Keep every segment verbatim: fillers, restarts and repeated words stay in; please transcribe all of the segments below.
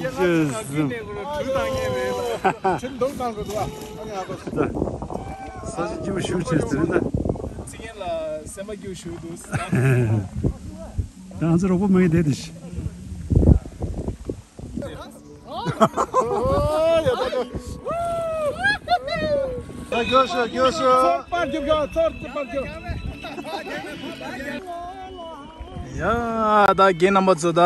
ཡིན་ཅི་ཟིན། ཁྲིམས་འདུག་བཏང་དགོས་འདུག་ཨ། ས་ཆ་སྐྱིད་པོ་ཞེ་པོ་བྱས་ཟིན་ད། ཚིག་ངན་ལ་སེམས་པ་སྐྱིད་པོ་ཞེ་པོ་འདུག་ད་ང་ཚོ་རོགས་པ་མ་ཡིན་བསྡད་དེ་ཤི། ཡ་ད་རྒན་རྣམ་པ་ཚོ་ད།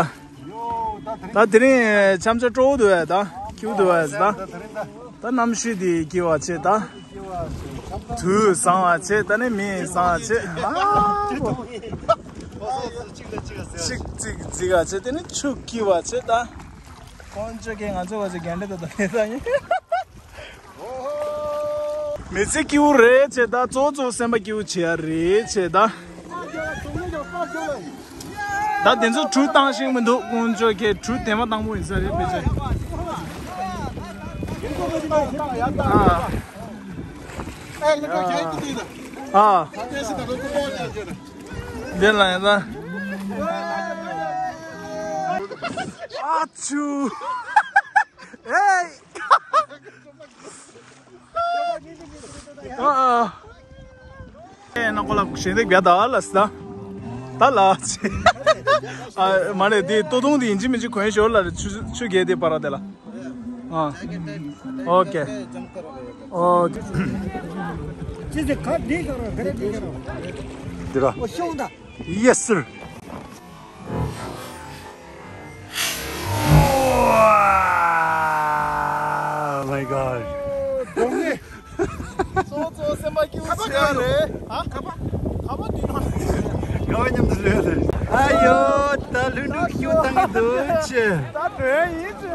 ད་དེ་རིང་འཆམ་འཆམ་སྤྲོ་བོ་འདུག་ཨ། ད་སྐྱིད་པོ་འདུག་ཨ། ད་ད་གནམ་གཤིས་དེ་སྐྱིད་པ་བྱེད་ད། དུས་བཟང་བ་བྱེད་ད་ནི་མི་བཟང་བ་བྱེད། ཨ་ཅིག་ཅིག་རྫིག་ག་བྱེད་དེ་ནི་ཆུ་སྐྱིད་པ་བྱེད་ད། དཀོན་མཆོག་གིས་ང་ཚོ་བ་ཚོ་རྒན་འདྲེ་དང་དང་ལས་ད་ཡིན། མི་ཚེ་སྐྱིད་པོ་རེད་བྱས་ད། གཙོ་བོ་གཙོ་བོ་སེམས་པ་སྐྱིད་པོ་བྱེད་ཡ་རེད་བྱས་ད། ད་དེ་ཚོ་གྲུ་བཏང་ཤེས་མི་འདུག་དཀོན་མཆོག་གིས་གྲུ་དེ་མ་བཏང་པོ་ཡིན་ས་རེད་དཔེ་ཆ། ཨ། ཨ། འདི་ལ་ཡིན་ད། ཨ་ཆུ། ཨེ། ཨ་ཨ། ཨེ་ནང་ཁོ་ལ་ཞལ་འདེབས་རྒྱག་ད་ལ་སི་ད། ད་ལ་ཅི། ཨ་མ་རེད་དེ་ལྟོ་ཐུང་དེ་ཡིན་གཅིག་མིན་གཅིག་གོན་ཞོར་ལ་ཆུ་ཆུ་རྒྱས་དེ་པར་དེ་ལ། ཨ། ཨོ་ཀེ། ཨོ་ཀེ། ཅི་ཟེར་ག་འདི་ག་རོ་ག་རེ་འདི་ག་རོ། འདི་ར། ཨོ་ཤོང་ད། Yes, sir. Oh my God. གཙོ་བོ་གཙོ་བོ་སེམས་པ་སྐྱིད་པོ་ཟེར་ཡ་རེད། ཨ། ཁ་པ། ཁ་པ་འདི་ནང་། ག་བ་མཉམ་དུ་ལུས་ལ། ཨ་ཡོ། ད་ལྷུན་གྲུབ་ཤུ་བཏང་གི་འདུག་ཅེ། ད་འགྲོ་ཡིན་ཅེ།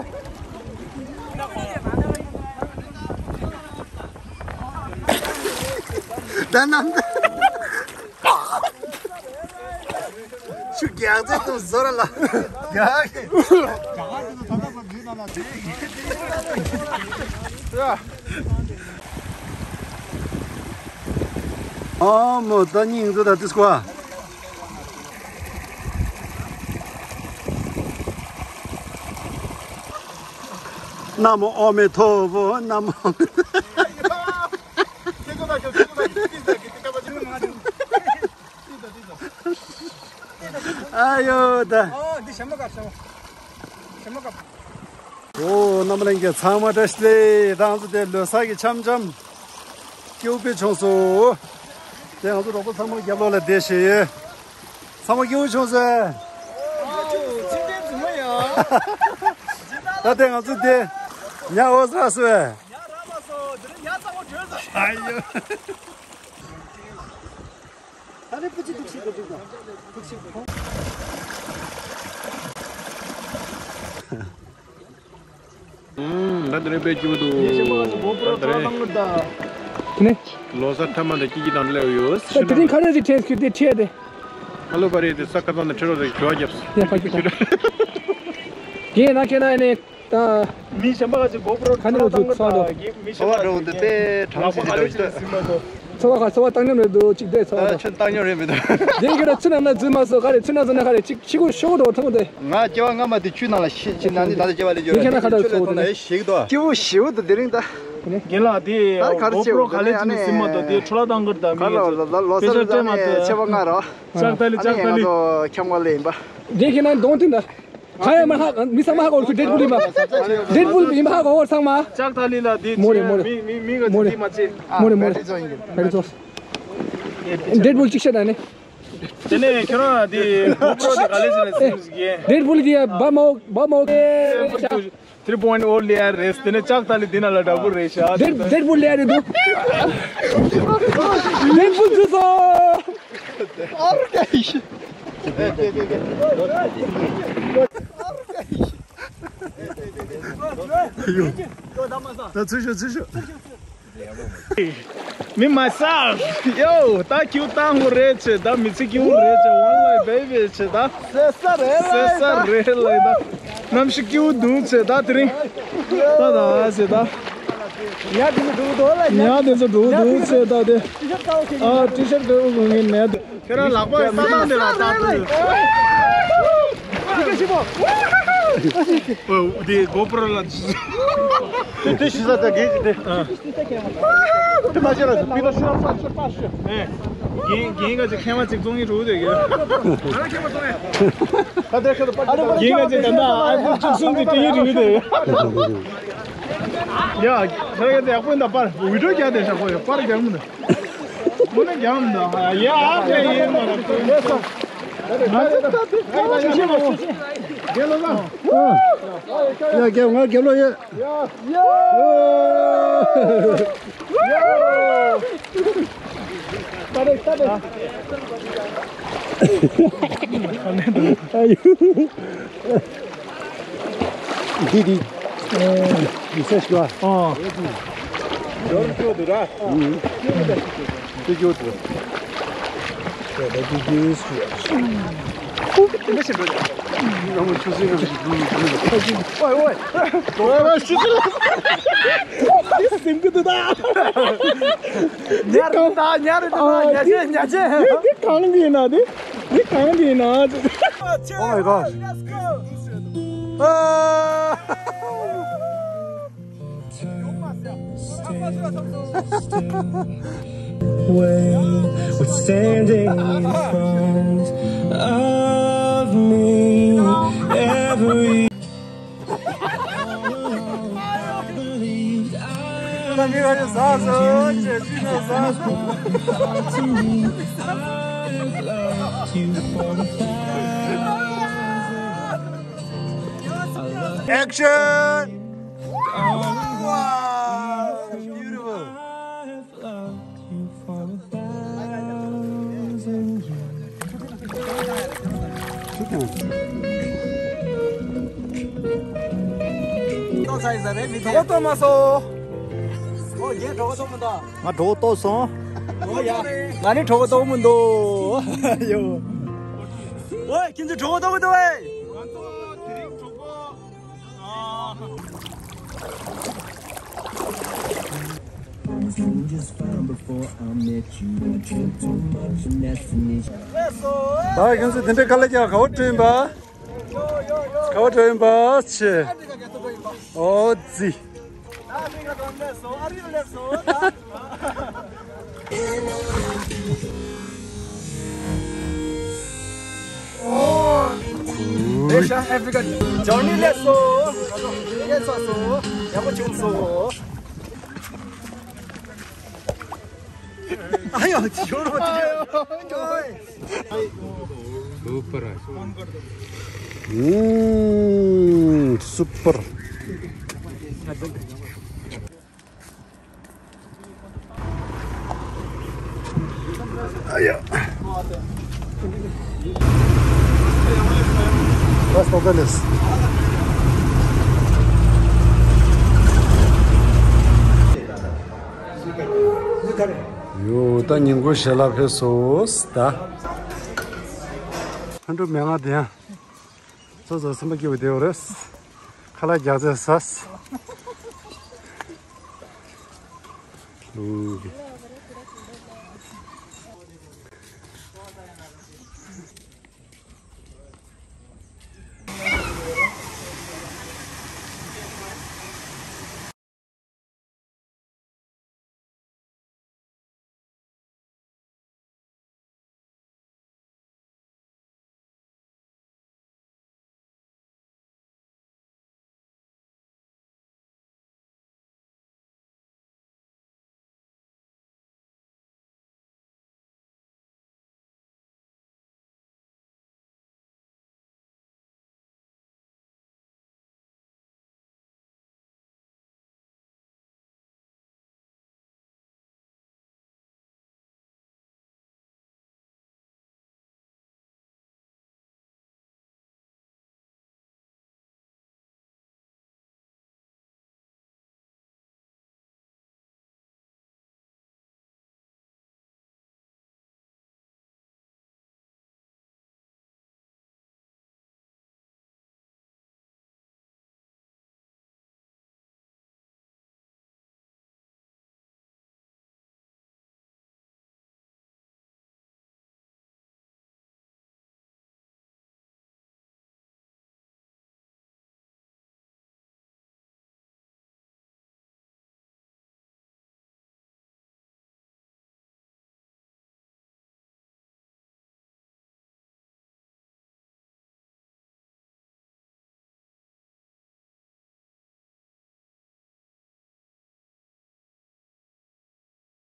ད་ནམ། ཆུ་རྒྱག་ཚད་དུ་བཟོ་ར་ལ། རྒྱག་ཨ་མོ་ད་སྙིང་རྗེ་ད་དུས་སྐོ། ན་མོ་ཨོ་མེ་ཐོ་བོ་ན་མོ། ཨ་ཡོ་ད། ཨོ་འདི་ཞྭ་མོ་དཀར་ཞྭ་མོ། ཞྭ་མོ་དཀར། ཨོ་རྣམ་པ་ལྷན་རྒྱས་ཚང་མ་བཀྲ་ཤིས་བདེ་ལེགས། ད་ང་ཚོ་དེ་ལོ་གསར་གྱི་འཆམ་འཆམ་སྐྱིད་པོ་དཔེ་བྱུང་སོང་། དེ་ང་ཚོ་རོགས་པ་ཚང་མ་རྒྱབ་ལོགས་ལ་བསྡད་བཞག་ཡོད། ཚང་མ་སྐྱིད་པོ་བྱུང་སོང་། ཨོ་ཚིག་ཕྲན་རྫུན་མ་ཡ། ད་དེ་ང་ཚོ་དེ་ཉ་འོ་ས་སོ་བས། ཉ་ར་མ་སོ་དེ་རིང་ཉ་གཙང་པོ་བྲོས་སོང་། ཨ་ཡོ། ད་རེ་པུ་ཅི་འདུག་ཤེས་དགོས་འདུག་ད་པུ་ཅི་ཁོང་། ཨུམ། ད་དེ་རིང་དཔེ་སྐྱིད་པོ་འདུག་ཉེ་ཞིག་མ་ག་ཚོད་གོ་པུ་རོ་ད་དེ་རིང་ཚོ་བཏང་གི་ད། དེ་ནས། ལོ་གསར་ཐ་མ་དང་སྐྱིད་སྐྱིད་དང་སླེབས་ཡོད། ད་དེ་རིང་ག་རེ་ཞིག་ཁྲལ་ཁྱོད་དེ་ཁྲལ་དེ། ཨ་ལོ་པ་རེད་དེ་ས་ཁ་ཚང་ནས་ཁྲལ་རོགས་དེ་བྱོ་བ་རྒྱབ། ཡ་ཕ་ཁྱོད་ད། རྒན་ན་ཁྱེད་ན་ཨེ་ནས། ད། མི་གཞན་པ་ག་ཚོད་གོ་པུ་རོ་ཚོ་བ་བཏང་གི་ད་གི་མི་གཞན་པ་ག་ཚོད་ཚོ་བ་འགྲོ་འདུག་དཔེ་གྲང་ལག་པ་ཞིག་ག་ལེ་འདུག་ཞིག་ཟིན་མ་འདུག་ཚོ་བ་ག་ཚོ་བ་བཏང་མཉམ་རེད་འདུག་གཅིག་བསྡད་ཚོ་བ་ཨ་ད། ཆུ་བཏང་མཉམ་རེད་མི་འདུག་དེ་གི་ར་ཚུར་ནང་ན་འཛུལ་མ་སོང་ག་རེ་ཚུར་ནང་འཛུལ་ན་ག་རེ་གཅིག་ཕྱི་གུ་ཤོག་འགྲོ་ཐང་དེ། ང་སྐྱེ་བ་སྔ་མ་དེ་ཆུ་ནང་ལ་ཤི་ཕྱི་ནང་ནི་ད་ལྟ་སྐྱེ་བ་ལས་ཡིན་ཁྱེད་ན་ཁ་ད་ཚོ་དེ་ནས་ཞིག་ཏོ། སྐྱིད་པོ་ཞེ་པོ་འདུག་དེ་རིང་ད། རྒན་ལགས་དེ་ད་ག་རེ་གོ་བྱེད་པུ་རོ་ག་ལེ་ཅི་ནས་ཟིན་མ་འདུག་དེ་འཕྲོ་བརླག་བཏང་གི་རེད་ད་མི་ལ་ཚོ་ལོ་ལོ་དཔེ་ཆ་སྤྲད་མ་ཐུབ་ཆེ་བ་ང་རོ། ལྕགས་ཐ་ལི་ལྕགས་ཐ་ལི། ཁྱམས་ག་ལེ་ཡིན་པ། རྒན་ཁྱེད་ན་གདོང་དེ་འདྲ། ག་ཡང་མ་ཧ་ག་མི་ས་མ་ཧ་གོ་ཁུ་ཌེཌ་པུལ་ཡིན་པ། ཌེཌ་པུལ་ཡིན་པ་ཧ་གོ་བོར་ཚང་མ། ལྕགས་ཐ་ལི་ལ་དེ་མོ་རེ་མོ་རེ། མི་མི་མི་ག་མོ་རེ་ཚོ་དེ་མ་བྱེད། མོ་རེ་མོ་རེ། ཌེཌ་པུལ་གཅིག་བཤད་ད་ནི། དེ་ནས་ཁྱོད་རང་དེ་གོ་པྲོ་དེ་ག་ལེ་ཟེར་ནས་སིམ་གི། Red Bull དེ་བ་མོ་བ་མོ། Three point O layer རེད། དེ་ནས་ལྕགས་ཐག་ལི་འདི་ན་ལ་འདྲ་པོ་རེད་ཤག Red Red Bull layer རེད་འདུག Red Bull འདུག་སོ། ད་ཚུར་ཤོག་ཚུར་ཤོག Me myself. Yo, ད་ཁྱེའུ་བཏང་དགོས་རེད་ཆེ། ད་མི་ཚེ་སྐྱིད་པོ་རེད་ཆེ། One life baby ཆེ་ད། ཟེར་ས་རེད་ལ་ཟེར་ས་རེད་ལ་ད། གནམ་གཤིས་སྐྱིད་པོ་འདུག་ཆེ་ད་དེ་རིང་། ད་ད་ཟེར་ད། ཉ་དེ་ཚོ་འགྲོ་གི་འདུག་ལ་ཉ་དེ་ཚོ་འགྲོ་གི་འདུག་ཆེ་ད་དེ། ཨ་ཊི་ཤར་ཀ་བོ་གོན་གི་མེད། ཁྱེད་རང་ལག་པ་ཡི་ས་ཐང་འདི་ལ་བཏགས་ཏེ། འོ་འདི་གོ་པྲོ་ལ། དེ་དེ་ཤི་ས་ད་གེ་ཅི་དེ། དེ་མ་ཤེས་ར་སི་པི་ལ་ཤི་ར་པ་ཤི་པ་ཤི། ཨེ། རྒན་རྒན་ག་ཅིག་མཁལ་མ་ཅིག་བཙོང་གི་འགྲོ་དེ་གེ། ད་དེ་ཁ་ད་པ་རྒན་ག་ཅིག་ད་ད་ཨ་ཕོ་བཅུ་གསུམ་ཅིག་སྤྲད་ཀྱི་རེད་དེ། ཡ། ཁྱེད་རང་ག་ཅིག་ཡག་པོ་ཡིན་ད་པར་བི་ཌིའོ་རྒྱག་དེ་ཤ་ཁོ་ཡ་པར་རྒྱག་མི་འདུག་ཁོ་ནི་རྒྱག་མི་འདུག་ཡ་ཨ་ཕེ་ཡིན་མ་ར་ཁོ་ཡིན་ང་ཚོ་ད་དེ་ཁ་ཡིན་ན་ཤི་ཤི་མ་ཤི་ཤི་རྒན་ལོ་ལ། ཡ་རྒན་ང་རྒན་ལོ་ཡོད། ཡ་ཡ་ཡ། ད་རེ་ད་རེ། ཨ་ཡུ། འདི་འདི། འདི་སེ་ཤི་བ། ཨ། འདི་སྐྱོ་དུ་ར། འདི་སྐྱོ་དུ། ཨོའི་ཨོའི། ཨོའི་ཨོའི། ཤི་ཤི། འདི་སེམས་ཀྱི་འདུག་ད། ཉར་འདུག་ད་ཉར་འདུག་ད། ཉ་ཆེ་ཉ་ཆེ། འདི་གང་གི་ཡིན་ན་འདི། འདི་གང་གི་ཡིན་ན། Oh my gosh. What's standing in front of me? Every Action! Wow! Beautiful. གྲོད་ཁོག་ལྟོགས་མ་སོང་། ཨོ་ཡེ་གྲོད་ཁོག་ལྟོགས་མི་འདུག་ང་གྲོད་ཁོག་ལྟོགས་སོང་། ཨོ་ཡ། ང་ནི་གྲོད་ཁོག་ལྟོགས་མི་འདུག་ཡོ། ཨོ་ཁྱེད་ཚོ་གྲོད་ཁོག་ལྟོགས་མི་འདུག་ཨེ། ང་ཚོ་དེ་རིང་གྲོད་ཁོག་ད་ཁྱེད་ཚོ་དེ་འདྲའི་དཀའ་ལས་རྒྱག་ག་བ་བྲོས་ཡིན་པ། ག་བ་བྲོས་ཡིན་པ་ཆེ། ཨོ་ཙི། ཨེ་ཤ་ཨ་ཧྥི་རི་ཀ་ཇོ་ནི་སླེབས་སོང་། སླེབས་སོང་། ཡག་པོ་བྱུང་སོང་། ཨ་ཡོ་ཇོ་རོ་ཇོ། སུ་པར། ཨུམ། སུ་པར། ཨ་ཡ། Las Nogales. ཡོ། ད་ཉིན་གུང་ཞལ་ལག་ཕེབས་སོང་ད། ལྷུན་གྲུབ་མན་ངག་དེ་ཡང་། ཚོ་ཚོ་སེམས་པ་སྐྱིད་པོ་བསྡད་ཡོད་རེད། ཁ་ལག་རྒྱག་རྩེ་ཟ། ཨུ།